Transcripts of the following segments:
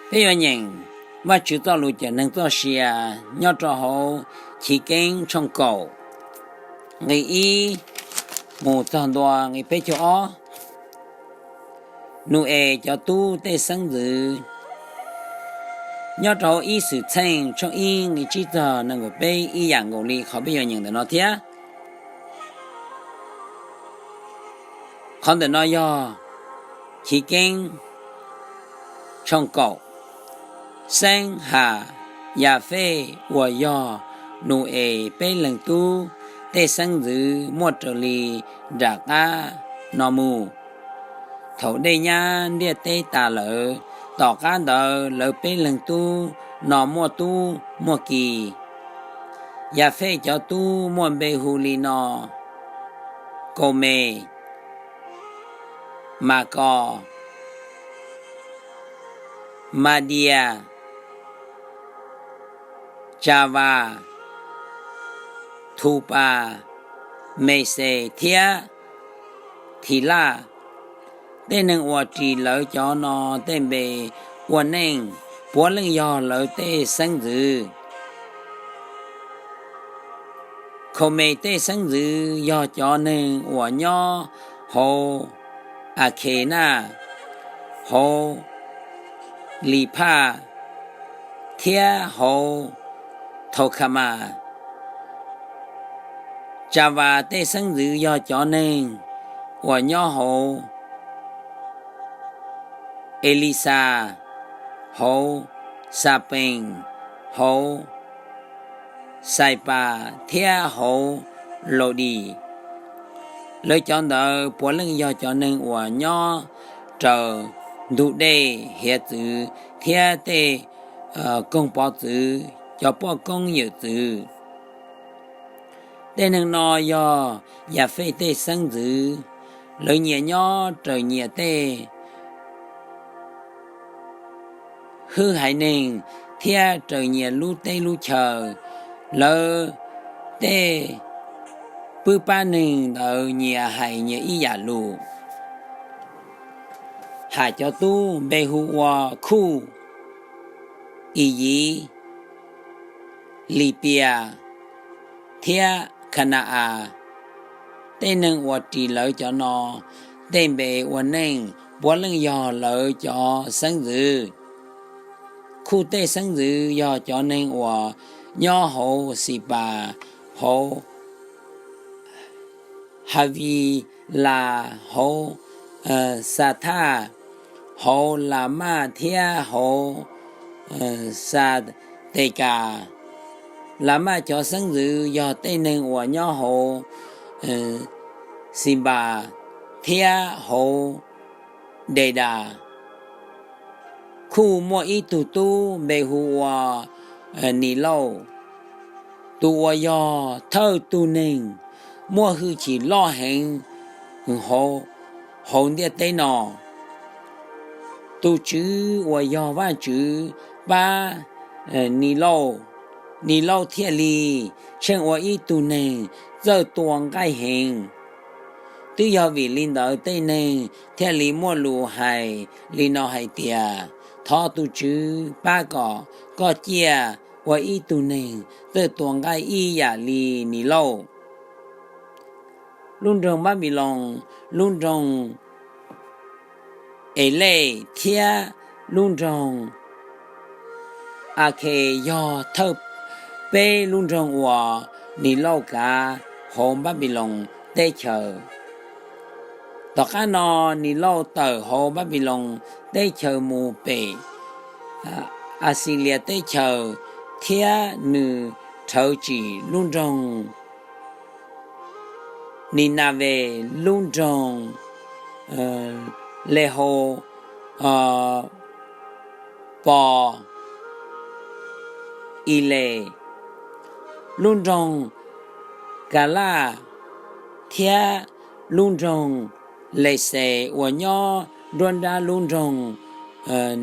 Peb yuav nyeem Vajtswv txoj lus cawm neeg txoj sia nyob rau hauv Chiv Keeb tshooj kaum, nqe ib mus txog ntua nqe peb caug ob. Nus-es cov tub tej xeeb ntxwv. Nyob rau hauv Ib Xwmtxheej tshooj ib nqe tsib txog nees nkaum peb ib yam nkaus li qhov peb yuav nyeem ntawm no thiab. Qhov ntawm no yog Chiv Keeb tshooj kaum. Xeeb Ham, Yafej uas yog Nus-es peb leeg tub tej xeeb ntxwv muaj raws li nram qab no mus. Thaum dej nyab ntiaj teb tas lawm, tom qab ntawd lawv peb leeg tub no muaj tub muaj ki. Yafej cov tub muaj npe hu li no: Kaumes, Makos, Madias, Tsavas, Thupas, Mexes thiab Thilaj. Tej neeg uas ris lawv cov no tej npe ua neej puav leej yog lawv tej xeeb ntxwv. Kaumes tej xeeb ntxwv yog cov neeg uas nyob hauv Akhenaj, hauv Liphaj thiab hauv Thaukhamas. Tsavas tej xeeb ntxwv yog cov neeg uas nyob hauv Elixas, hauv Xapees, hauv Xaipas thiab hauv Laudis. Lawv cov ntawd puav leej yog cov neeg uas nyob raws ntug dej hiav txwv thiab tej koog pov txwv cov poj koob yawm txwv. Tej neeg no yog Yafej tej xeeb ntxwv. Lawv nyias nyob raws nyias tej hwj haiv neeg thiab raws nyias lub teb lub chaw. Lawv tej pwj pab neeg ntawd nyias hais nyias ib yam lus. Ham cov tub npe hu ua Khuj, Iyiv, Lipias thiab Khana-as. Tej neeg uas ris lawv cov no tej npe ua neej puav leej yog lawv cov xeeb ntxwv. Khuj tej xeeb ntxwv yog cov neeg uas nyob hauv Xipas, hauv Havilas, hauv Xathaj, hauv Lamaj thiab hauv Xatekas. Lamaj cov xeeb ntxwv yog tej neeg uas nyob hauv Xinpas thiab hauv Dedas. Khuj muaj ib tug tub npe hu ua Nilauj, tus uas yog thawj tug neeg muaj hwj chim loj heev hauv ntiaj teb no. Tus Tswv uas yog Vajtswv pab Nilauj, Nilauj thiaj li tsheej ua ib tug neeg txawj tua nqaij heev. Twb yog vim li ntawd tej neeg thiaj li muaj lus hais li no hais tias, thov tus Tswv pab kom koj ciaj ua ib tug neeg txawj tua nqaij ib yam li Nilauj. Lub nroog Npab Npis Loos, lub nroog Elej thiab lub nroog Akhes yog thawj peb lub nroog uas Nilauj kav hauv Npab Npis Loos teb chaws. Tom qab no Nilauj tawm hauv Npab Npis Loos teb chaws mus pem Axilias teb chaws, thiab nws rhawv tsim lub nroog Ninaves, lub nroog Lehaus Pos Iles, lub nroog Kalaj thiab lub nroog Lexes uas nyob nruab nrab lub nroog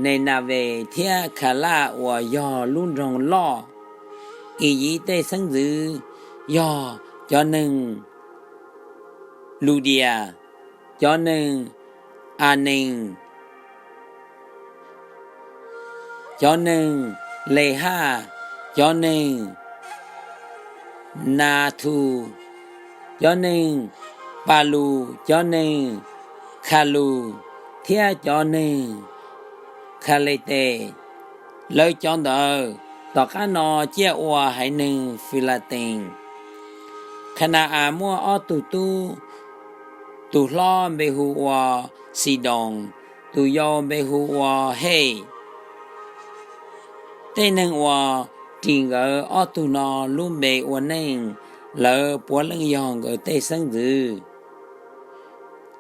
Ninaves thiab Kalaj uas yog lub nroog loj. Iyiv tej xeeb ntxwv yog cov neeg Ludias, cov neeg Anees, cov neeg Lehaj, cov neeg Nathus, cov neeg Palus, cov neeg Khalus, thiab cov neeg Khaletes. Lawv cov ntawd tom qab no ciaj ua haiv neeg Filatees. Khana-as muaj ob tug tub, tus hlob npe hu ua Xidoos, tus yau npe hu ua Hej. Tej neeg uas ris nkawd ob tug no lub npe ua neej, lawv puav leej yog nkawd tej xeeb ntxwv.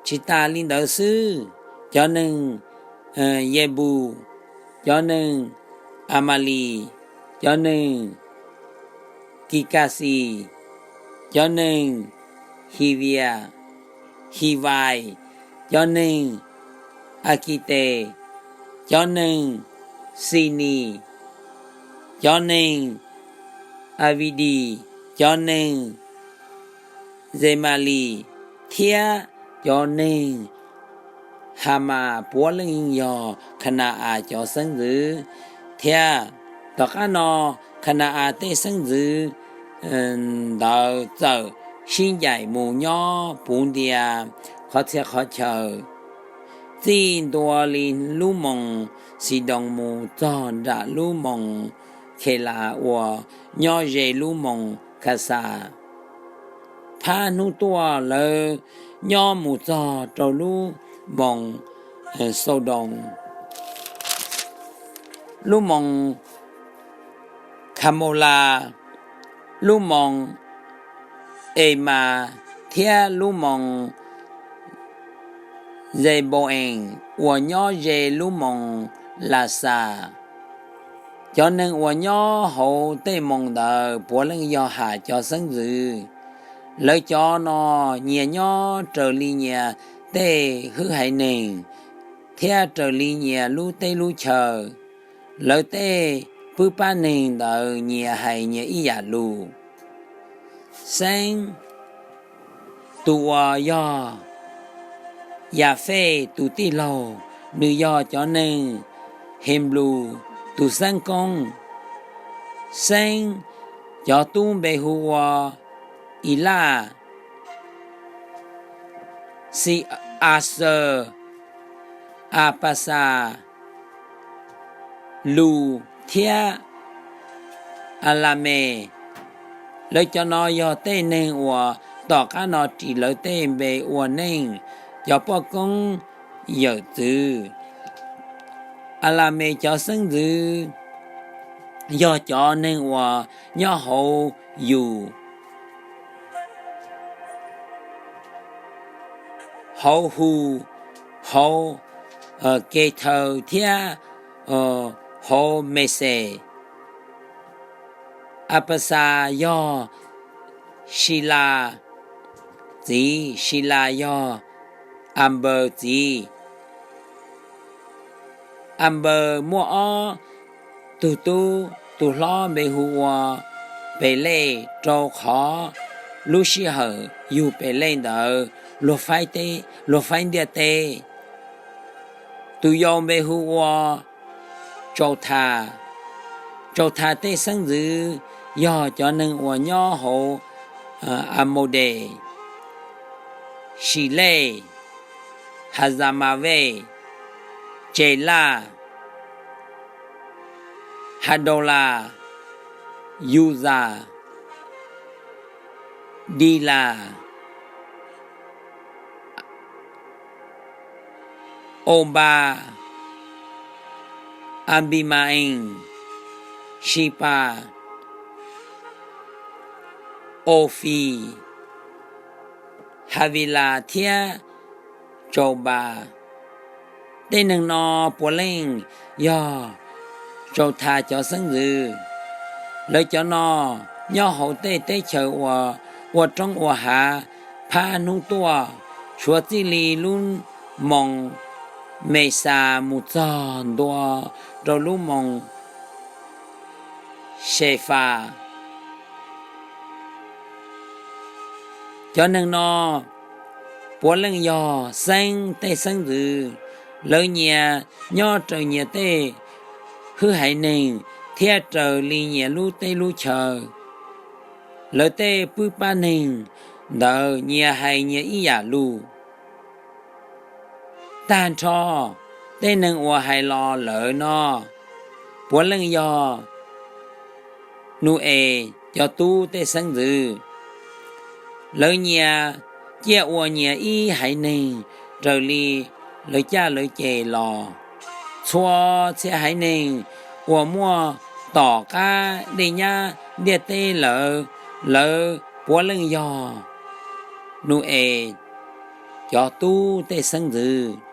Tsis tas li ntawd xwb, cov neeg Yebus, cov neeg Amalis, cov neeg Kikaxis, cov neeg Hivias, Hivais, cov neeg Akites, cov neeg Xinis, cov neeg Avidis, cov neeg Zemalis, thiab cov neeg Hamas puav leej yog Khana-as cov xeeb ntxwv thiab. Tom qab no, Khana-as tej xeeb ntxwv ntawd txawm sib ncaim mus nyob puv ntias qhov txhia qhov chaw, txij ntua li lub moos Xidoos mus txog nram lub moos Khelas uas nyob ze lub moos Khasa. Phab hnub tuaj lawv nyob mus txog rau lub moos Xaudoos, lub moos Khamolas, lub moos Emas thiab lub moos Zeboo-ees uas nyob ze lub moos Lasas. Cov neeg uas nyob hauv tej moos ntawd puav leej yog Has cov xeeb ntxwv. Lawv cov no nyias nyob raws li nyias tej hwj haiv neeg thiab raws li nyias lub teb lub chaw. Lawv tej pwj pab neeg ntawd nyias hais nyias ib yam lus. Xeeb, tus uas yog Yafej tus tij laug, nws yog cov neeg Henplus tus xeeb koob. Xeeb cov tub npe hu ua Ilaj, Xi-axaws, Apasas, Lus thiab Alames. Lawv cov no yog tej neeg uas tom qab no ris lawv tej npe ua neej, cov poj koob yawm txwv. Alames cov xeeb ntxwv yog cov neeg uas nyob hauv Yus, hauv Hus, hauv Kethaws thiab hauv Meses. Apasas yog Silas txiv, Silas yog Anpaws txiv. Anpaws muaj ob tug tub, tus hlob npe hu ua Pelej, rau qhov lub sij hawm yug Pelej ntawd luag faib ntiaj teb. Tus yau npe hu ua Tsauthas. Tsauthas tej xeeb ntxwv yog cov neeg uas nyob hauv Amaudes, Silej, Hazamavej, Tselaj, Hadaulas, Yuzas, Dilas, Aunpas, Anpimas-ees, Sipas, Aufis, Havilas thiab Tsaunpas. Tej neeg no puav leej yog Tsauthas cov xeeb ntxwv. Lawv cov no nyob hauv tej teb chaws uas ua roob ua hav phab hnub tuaj, suav txij li lub moos Mesas mus txog ntua rau lub moos Sefas. Cov neeg no puav leej yog Xeeb tej xeeb ntxwv. Lawv nyias nyob raws nyias tej hwj haiv neeg thiab raws li nyias lub teb lub chaw. Lawv tej pwj pab neeg ntawd nyias hais nyias ib yam lus. Tag nrho tej neeg uas hais los lawm no puav leej yog Nus-es cov tub tej xeeb ntxwv. Lawv nyias ciaj ua nyias ib haiv neeg raws li lawv caj lawv ces los. Txhua txhia haiv neeg uas muaj tom qab dej nyab ntiaj teb lawm, lawv puav leej yog Nus-es cov tub tej xeeb ntxwv.